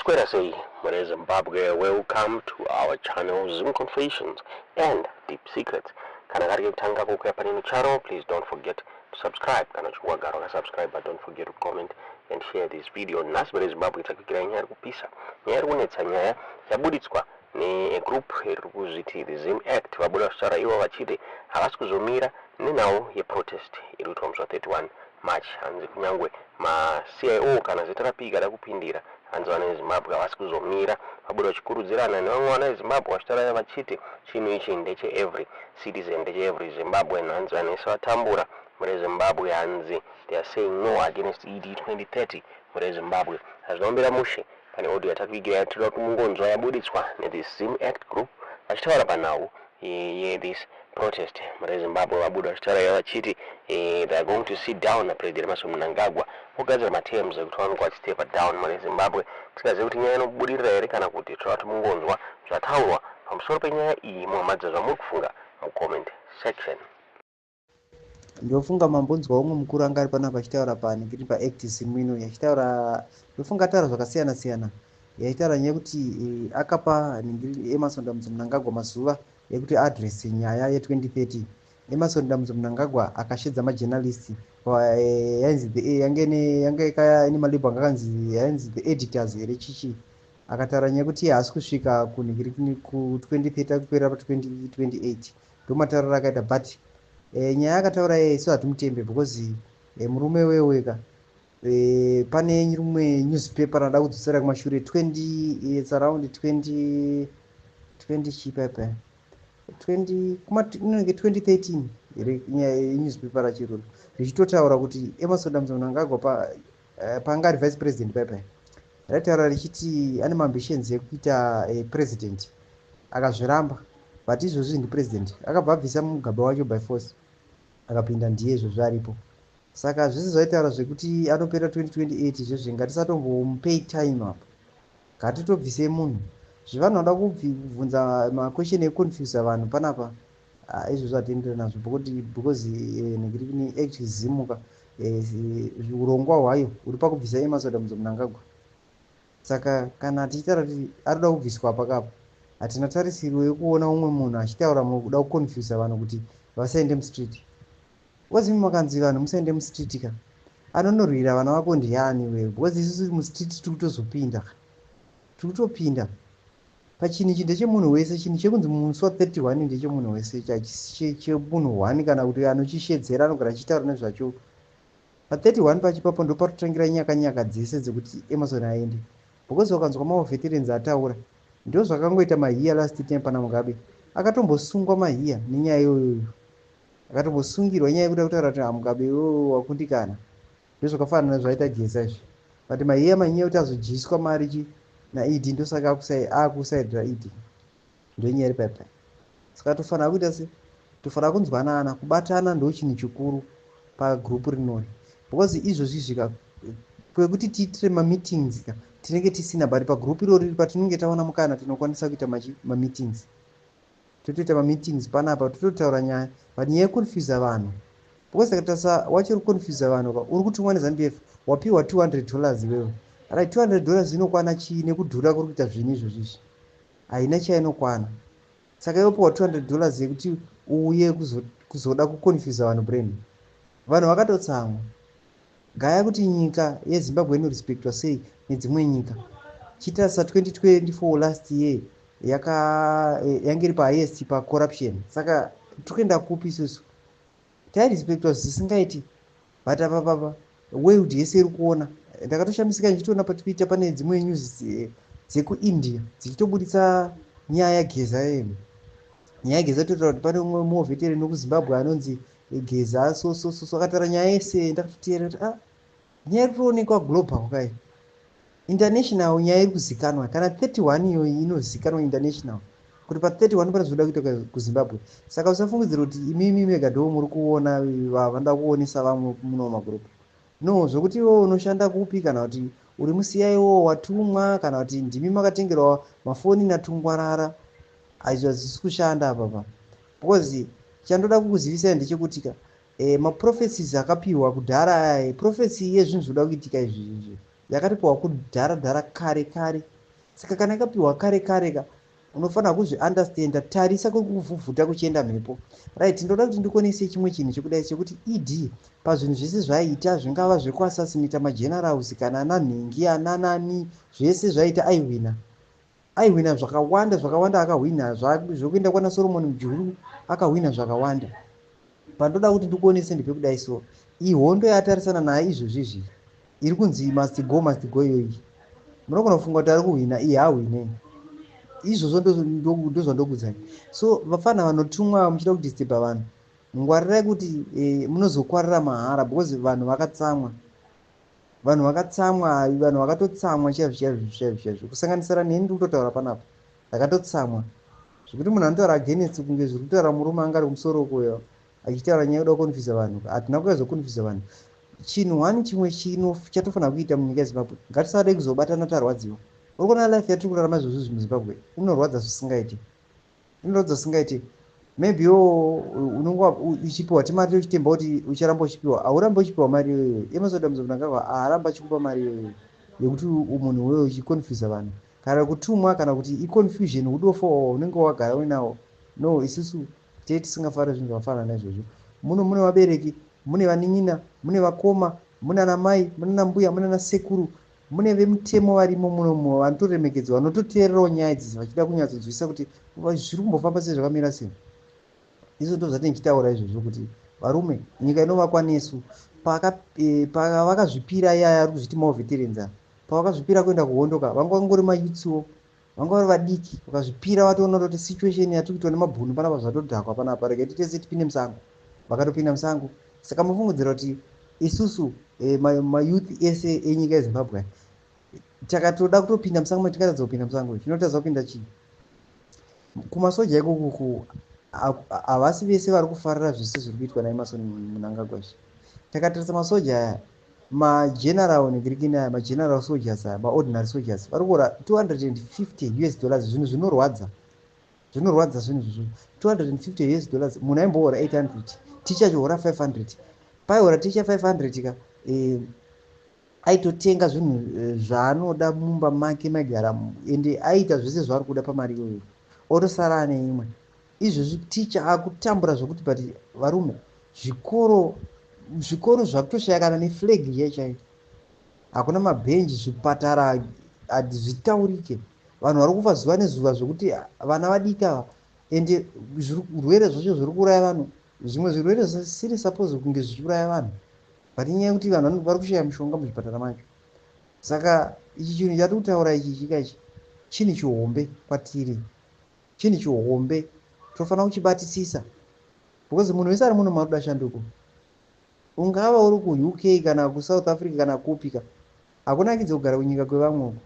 Maswera sei mune Zimbabwe? Welcome to our channel, Zim Confessions and Deep Secrets. Kana kari kekutanga kuuya panino channel, please don't forget to subscribe. Kana uchinge wagara wakasubscribe, but don't forget to comment and share this video. Nhasi mune Zimbabwe takuigirai nyaya iri kupisa, nyaya iri kunetsa, nyaya yabuditswa negroup iri kuzviti the Zim Act. Vabuda vachitaura ivo vachiti havasi kuzomira nenhau yeprotest iri kuitwa musi wa31 March. Hanzi kunyangwe maCIO kana ZRP ikada kupindira, hanzi vana veZimbabwe havasi kuzomira. Vabuda vachikurudzirana nevamwe vana veZimbabwe vachitaura vachiti chinhu ichi ndecheevery citizen, ndecheevery Zimbabwean. Hanzi vanhu vese vatambura mune Zimbabwe. Hanzi they are saying no against ED 2030 mune Zimbabwe. Hazvinombera mushe. Pane audio yatakuigira yatinoda kuti mungonzwa, yabuditswa nethe Zim Act group vachitaura panhau yethis protest mune Zimbabwe. Vabuda vachitaura ivo vachiti they are going to sit down naPresident Emmerson Mnangagwa vogadzira materms ekuti vanonge vachistepa down mune Zimbabwe. Tisingazivi kuti nyaya inobudirira here kana kuti. Toda kuti mungonzwa zvataurwa pamusoro penyaya iyi, muhamadza zvamuri kufunga mucomment section. Ndofunga mambonzwa umwe mukuru anga ari panapa achitaura panhingiri paActivism ino, achitaura, ndofunga ataura zvakasiyana siyana, yachitaura nyaya yekuti akapa nhingiri Emmerson Dambudzo Mnangagwa mazuva ekuti address nyaya ye2030. Emmerson Dambudzo Mnangagwa akashedza majournalist, yainzi yange ine malabel anga akanzi yainzi the editors here chichi. Akataura nyaya yekuti haasi kusvika kunhingiri ku2030, akupera pa2028. Ndomatauriro akaita, but nyaya akataura iye isu hatimutembe because murume weweka pane rimwe newspaper rada kudzosera kumashure 20, it's around 20 20 chipepe 20, inenge 2013 newspaper rachiruro richitotaura kuti Emmerson Dambudzo Mnangagwa paanga ari vice president paipai, raitaura richiti ane maambitions ekuita president. Akazviramba, but izvozvi ndipresident. Akabva abvisa Mugabe wacho by force, akapinda, ndiye izvozvi aripo. Saka zvese zvaitaura zvekuti anopera 2028 izvezvi, ngatisatombomupei time apa, ngatitobvisei munhu. Zvevanhu vanoda kubvunza maquestion ekuconfusa vanhu panapa, izvozvo hatiendere nazvo because nekuti Act Zim ka urongwa hwayo huri pakubvisa Emmerson Dambudzo Mnangagwa. Saka kana tichitaura kuti arikuda kubviswa pakapa, hatina tarisiro yekuona umwe munhu achitaura mukuda kuconfusa vanhu kuti vasaende mustreet. Wazimi makanzi vanhu musaende mustreet ka, anonorwira vana vako ndiani wewe? Because isusu mustreet tiri kutozopinda, tiri kutopinda pachinhu ichi. Ndechemunhu wese. Chinhu chekunzi musi wa31 ndechemunhu wese, chemunhu 1 kana kuti anochishedzera anogara achitaura nezvacho. Pa31 pacho ipapo ndo patotangira nyaka nyaka dzese dzekuti Emmerson aende, because ukanzwa mawar veterans ataura, ndo zvakangoita Mahiya last time pana Mugabe. Akatombosungwa Mahiya nenyaya iyoyoyo, akatombosungirwa nyaya yekuda kutaura kuti Mugabe iwowo wakundikana. Ndozvakafanana zvaita Geza izvi, but Mahiya manyaya yekuti azodyiswa mari chi naED, ndosaka akusaidhira ED. Ndonyaya iri paipai. Saka tofanira kuita se tofanira kunzwanana, kubatana ndo chinhu chikuru pagroup rinori, because izvozvi zvika kwekuti tiitire mameetings ka tinenge tisina, but pagroup irori patinenge taona mukana tinokwanisa kuita mameetings, totoita mameetings panapa, tototaura nyaya. But nyaya yekuconfusa vanhu, because takatarisa wacho uri kuconfusa vanhu ka, uri kutumwa neZANU PF, wapiwa $200 iwewe, right? $200 inokwana chii nekudhura kuri kuita zvinhu izvozvi izvi? Haina chainokwana. Saka iwopiwa $200 yekuti uuye kuzoda kuconfusa vanhu brain, vanhu vakatotsamwa. Gaya kuti nyika yeZimbabwe inorespectwa sei nedzimwe nyika. Chitarisa 2024 last year yaka yange iri pahighest pacorruption. Saka tiri kuenda kupi isusu? Tairespectwa zvisingaiti, but apa papa world yese iri kuona. Ndakatoshamisika ndichitoona paTwitter pane dzimwe news dzekuIndia dzichitobuditsa nyaya yaGeza. Yemu nyaya yaGeza totaura kuti pane umwe war veteran wekuZimbabwe anonzi Geza so so so so, akataura nyaya yese. Ndakatoteera kuti ah, nyaya iri kutoonekwa global kai, international, nyaya iri kuzikanwa. Kana 31 iyoyi inozikanwa international kuti pa31 pane zvoda kuita kuZimbabwe. Saka usafungidzira kuti imimi mega ndo muri kuona, vanoda kuonesa vamwe muno magroup. No, zvokuti iwe unoshanda kupi, kana kuti uri muCIO watumwa, kana kuti ndimi makatengerwa mafoni natungwarara, aizvo hazvisi kushanda apapa, because chandoda kukuzivisai ndechekuti ka maprophecies akapiwa kudhara aya, prophecy yezvinhu zvoda kuitika izvi izvi yakatopiwa kudhara dhara, kare kare. Saka kana yakapiwa kare kare ka, unofanira kuzviunderstanda. Tarisa kuri kuvhuvhuta kuchienda mhepo, right? Ndoda kuti ndikonese chimwe chinhu chekudai chekuti ED pazvinhu zvese zvaiita, zvingava zvekuassassinata magenerals kana ana nhingi, ananani, zvese zvaita, aihwina. Aihwina zvakawanda zvakawanda. Akahwina zvokuenda kwana Solomon Mujuru, akahwina zvakawanda. Pandoda kuti ndikuonese ndepekudai. So ihondo yatarisana nayo izvozvizvi iri kunzi "must go, must go" iyoyi, munogona kufunga kuti ari kuhwina. Iye hahwine. Izvozvo ndozvandokudzai. So vafana vanotumwa muchida kudisturba vanhu, ngwarirai kuti munozokwarira mahara, because vanhu vakatsamwa. Vanhu vakatsamwa, vanhu vakatotsamwa chaizvo chaizvo chaizvo chaizvo, kusanganisira neni ndiri kutotaura panapa. Ndakatotsamwa zvekuti munhu anotaura against kunge zviri kutaura murume anga ari kumusoro kuyo achitaura nyaya yekuda kuconfusa vanhu. Hatina kuyazoconfusa vanhu. Chinhu one chimwe chino chatofanira kuita munyika yeZimbabwe, ngatisade kuzobatana tarwadziwa. Uri kuona life yatiri kurarama izvozvo muZimbabwe inorwadza zvisingaiti, inorwadza zvisingaiti. Maybe wo unonge uchipiwa timari, uchitemba kuti ucharamba uchipiwa. Haurambi uchipiwa mari iyoyo. Emmerson Dambudzo Mnangagwa haaramba achikupa mari iyoyo yekuti munhu weyo uchiconfusa vanhu, kana kutumwa, kana kuti iconfusion udofo unenge wagara uinawo. No, isusu tee tisingafari zvinhu zvakafanana naizvozvo. Muno mune vabereki, mune vanin'ina, mune vakoma, mune ana mai, mune ana mbuya, mune ana sekuru, mune vemutemo varimo munomo vanotoremekedzwa, vanototeererawo nyaya idzi vachida kunyatsonzwisisa kuti zviri kumbofamba sei, zvakamira sei. Izvo ndo zvatinenge tichitaura izvozvo kuti varume, nyika inovakwa nesu. Pavakazvipira iyaya ari kuzviti mawar veterans, pavakazvipira kuenda kuhondo ka, vanga vangori mayouthwo, vanga vari vadiki. Vakazvipira, vatoona kuti situation yatiri kuitwa nemabhunu panapa zvatodhakwa panapa, regai titese tipinde musango. Vakatopinda musango. Saka mufungidzira kuti isusu mayouth ese enyika yeZimbabwe takatoda kutopinda musango, tingatadza kupinda musango? Chinotadza kupinda chii? Kumasoja ikokuku havasi vese vari kufarira zvese zviri kuitwa naEmmerson Mnangagwa izvi. Takatarisa masoja aya, mageneral negirikini aya, mageneral soldiers aya, maordinary soldiers vari kuora 250 US dollars. Zvinhu zvinorwadza, zvinorwadza zvinhu izvozvo. 250 US dollars, munhu aimbohora 800, ticha achihora 500. Paihora ticha 500 ka, aitotenga zvinhu zvaanoda mumba make maigara, ende aiita zvese zvaari kuda pamari iyoyo, otosara ane imwe. Izvozvi ticha akutambura zvokuti. But varume, zvikoro, zvikoro zvakutoshaya kana neflag chai chaiyo, hakuna mabhenji. Zvipatara hazvitaurike, vanhu vari kufa zuva nezuva zvokuti vana vadiki ava. Ende zvirwere zvacho zviri kuuraya vanhu, zvimwe zvirwere zvisiri suppose kunge zvichiuraya vanhu, but inyaya yekuti vanhu vari kushaya mishonga muzvipatara macho. Saka ichi chinhu chatiri kutaura ichi chika ichi chinhu chihombe kwatiri, chinhu chihombe, tofanira kuchibatisisa, because munhu wese ari muno maruda shanduko. Ungava uri kuUK kana kuSouth Africa kana kupika, hakunakidzi kugara kunyika kwevamwe uko.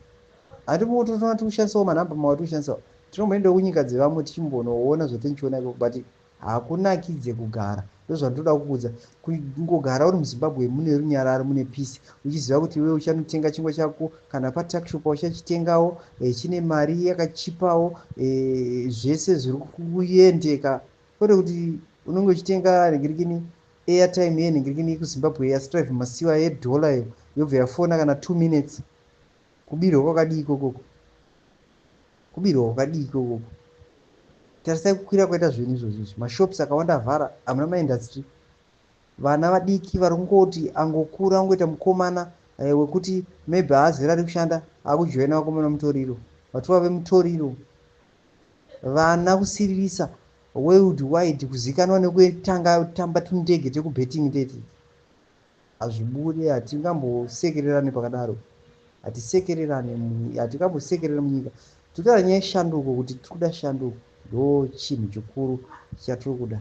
Handimototona tikushandisawo manhamba mawa tikushandisawo, tinomboendawo kunyika dzevamwe tichimbonoona zvatinichiona ikoko, but hakunakidze kugara. Ndozvandinoda kukuudza. Kungogara uri muZimbabwe mune runyararo, mune peace, uchiziva kuti iwe uchanotenga chingwa chako kana patuckshop, uchachitengawo chine mari yakachipawo, zvese zviri kuendeka, kwete kuti unenge uchitenga nhingirikini airtime yenhingirikini yekuZimbabwe yaStrive Masiyiwa yedhola iyo, yobva yafona kana 2 minutes. Kubirwa kwakadii ikokoko? Kubirwa kwakadii ikokoko? Tarisai kukwira kwaita zvinhu izvozvo izvi. Mashops akawanda avhara, hamuna maindustry. Vana vadiki vari kungoti angokura, angoita mukomana wekuti maybe haazera ari kushanda, akujoina vakomana mutoriro, vatova vemutoriro. Vana kusiririsa world wide, kuzikanwa nekutanga tamba tundege tekubetting teti. Hazvibudi. Hatingambosekererane pakadaro, hatisekererane, hatingambosekerere munyika. Tinotaura nyaya yeshanduko, kuti tiri kuda shanduko, ndo chinhu chikuru chatiri kuda.